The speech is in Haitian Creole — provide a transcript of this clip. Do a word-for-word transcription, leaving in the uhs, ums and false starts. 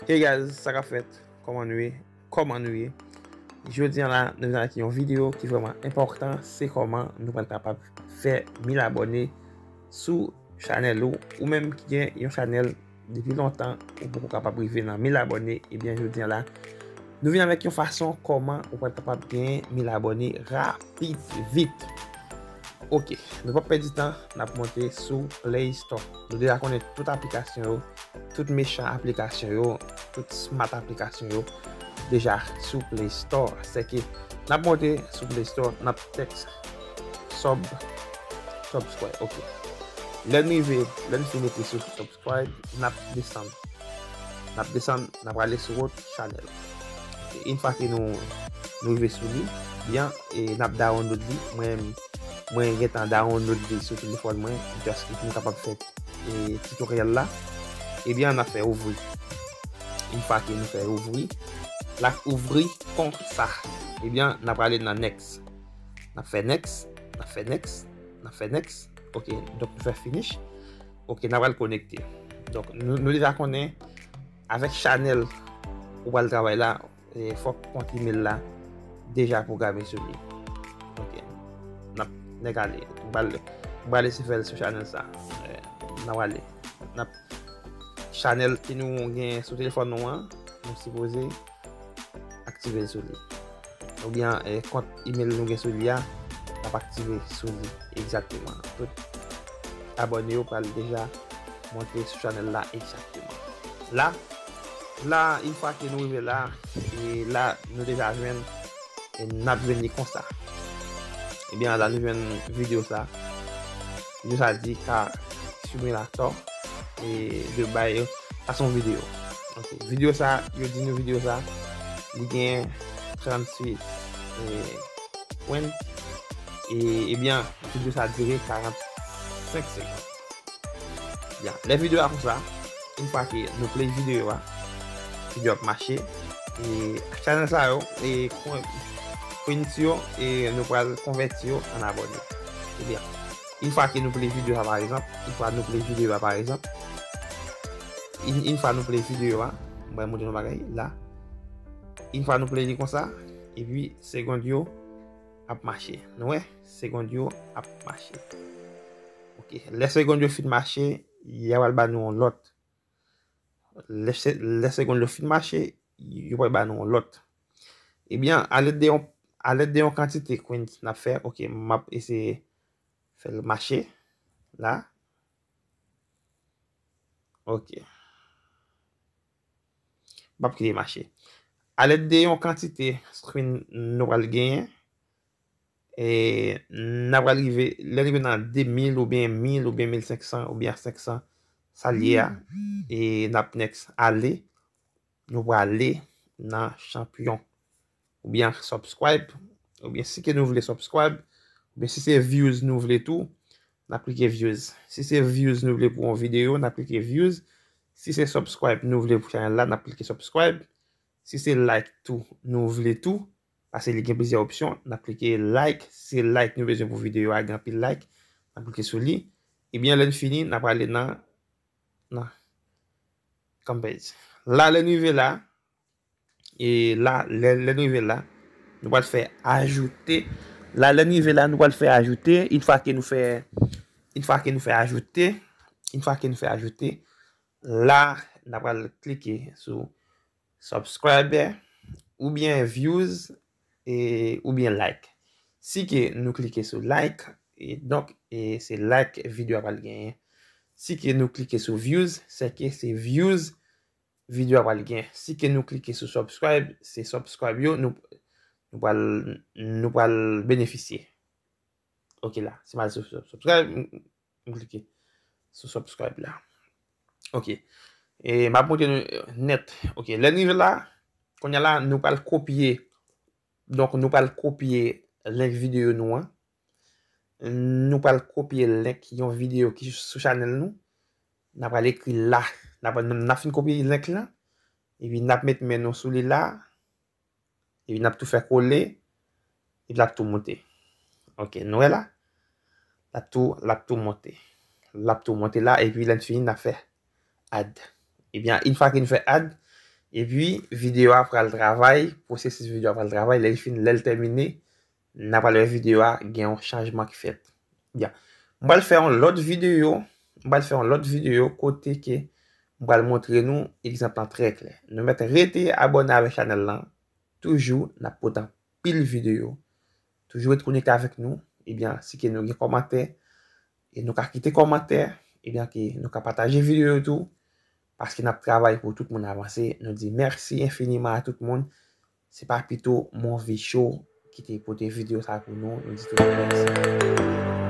Hey guys, sa k ap fèt? Kòman nou ye? Kòman nou ye? Jodi a la, nou vin avèk yon videyo ki vrèman enpòtan, se kòman nou pral kapab fè mil abòne sou chanèl ou, ou menm ki gen yon chanèl depi lontan, ou poko kapab rive nan mil abòne, ebyen jodi a la, nou vin avèk yon fason kòman ou pral kapab genyen mil abòne rapid vit. Ok, nou p ap pèdi tan, n ap monte sou Play Store. Nou deja konnen tout aplikasyon yo, tout mechan aplikasyon yo, tout smart aplikasyon yo deja sou Play Store. Sèke n ap monte sou Play Store, n ap tèks sub, subscribe. Ok. Lè n rive, lè n fin ekri sou subscribe, n ap desann. N ap desann, n ap prale sou wòt chanèl. Ok, yon fwa ke nou, nou rive sou li, byen, e n ap download li. Mwen, mwen gentan download li sou telefòn mwen, just pou m kapab fè, e, tutorial la. Ebyen, n ap fè ouvri. Yon fwa ke nou fè ouvri, l ap ouvri konsa. Ebyen, n ap prale nan next. N ap fè next, n ap fè next, n ap fè next. Ok, donk nou fè finish. Ok, n ap pral konekte. Donk, nou, nou deja konnen, avèk chanèl ou pral travay la, e, fòk kont email la deja pwograme sou li. Ok. N ap, nèg ale. M pral, m pral eseye fè l sou chanèl sa. E, n ap ale. N ap, chanèl ke nou gen sou telefòn nou an, nou sipoze aktive l sou li. Oubyen, e, kont email nou gen sou li a, n ap aktive sou li egzakteman. Tout abòne yo pral deja monte sou chanèl la egzakteman. La, la, yon fwa ke nou rive la, e la, nou deja jwenn, e n ap jwenn li konsa. Ebyen, la, nou jwenn videyo sa. Videyo sa di ka simulator, e de bay, sa se yon videyo. Ok, videyo sa, yo di nou videyo sa, li gen tranntuit, e, pwen. E, ebyen, videyo sa dire karannsenk segonn. Ya, lè videyo a konsa, yon fwa ke nou play videyo a, videyo ap mache. E chanèl sa yo, e kwen-, coins yo, e nou pral konvèti yo an abòne. Ebyen, yon fwa ke nou play videyo a, pa egzanp, yon fwa nou play videyo a, pa egzanp, yon, yon fwa nou play videyo a, m pral montre nou bagay, la. Yon fwa nou play li konsa, epi segond yo ap mache. Nou wè, segond yo ap mache. Ok, lè segond yo fin mache, y a pral ba nou yon lòt. Lè se-, lè segond yo fin mache, yo pral ba nou yon lòt. Ebyen, alèd de yon, alèd de yon kantite coins n ap fè, ok, m ap eseye fè l mache la. Ok. M ap kite mache. Alèd de yon kantite screen nou pral genyen, e n ap pral rive, lè n rive nan de mil oubyen mil oubyen mil senk san oubyen senk san, sa l ye a, e n ap next ale, nou prale nan chanpyon. Oubyen subscribe, oubyen si ke nou vle subscribe, oubyen si se views nou vle tou, n ap klike views. Si se views nou vle pou yon videyo, n ap klike views. Si se subscribe nou vle pou chanèl la, n ap klike subscribe. Si se like tou nou vle tou, paske li gen plizyè opsyon, n ap klike like. Si se like nou bezwen pou videyo a, gen anpil like, n ap klike sou li. Ebyen, lè n fini, n ap prale nan, nan campaigns. La, lè n rive la, e la, lè, lè n rive la, nou pral fè ajoute. La, lè n rive la, nou pral fè ajoute. Yon fwa ke nou fè, yon fwa ke nou fè ajoute, yon fwa ke nou fè ajoute, la, n ap pral klike sou subscriber, oubyen views, e, oubyen like. Si ke nou klike sou like, e donk, e se like videyo a pral genyen. Si ke nou klike sou views, se ke se views videyo a pral gen. Si ke nou klike sou subscribe, se subscribe yo nou, nou pral, nou pral benefisye. Ok la, si m al sou sub-, subscribe, m, m klike sou subscribe la. Ok. E m ap montre nou, e, nèt. Ok, lè n rive la, kounye a la, nou pral kopye. Donk, nou pral kopye link videyo nou an. Nou pral kopye link yon videyo ki sou chanèl nou. N ap pral ekri la. N ap, n ap fin kopye link lan. Epi n ap met men nou sou li la. Epi n ap tou fè kole. Epi l ap tou monte. Ok, nou wè la? L ap tou, l ap tou monte. L ap tou monte la. Epi lè n fini, n ap fè Add. Ebyen, yon fwa ke nou fè add, epi videyo a pral travay, pwosesis videyo a pral travay, lè l fin, lè l tèmine, n a pral wè videyo a gen yon chanjman ki fèt. Byen. M pral fè yon lòt videyo, m pral fè yon lòt videyo kote ke m pral montre nou egzanp lan trè klè. Nou mèt rete abòne avèk chanèl lan, toujou n ap pote anpil videyo. Toujou ret konekte avèk nou. Ebyen, si ke nou gen kòmantè, e nou ka kite kòmantè, ebyen ke nou ka pataje videyo yo tou, paske n ap travay pou tout moun avanse. Nou di mèsi enfiniman a tout moun. Se Papito Movie Show ki te pote videyo sa pou nou. Nou di tout moun mèsi.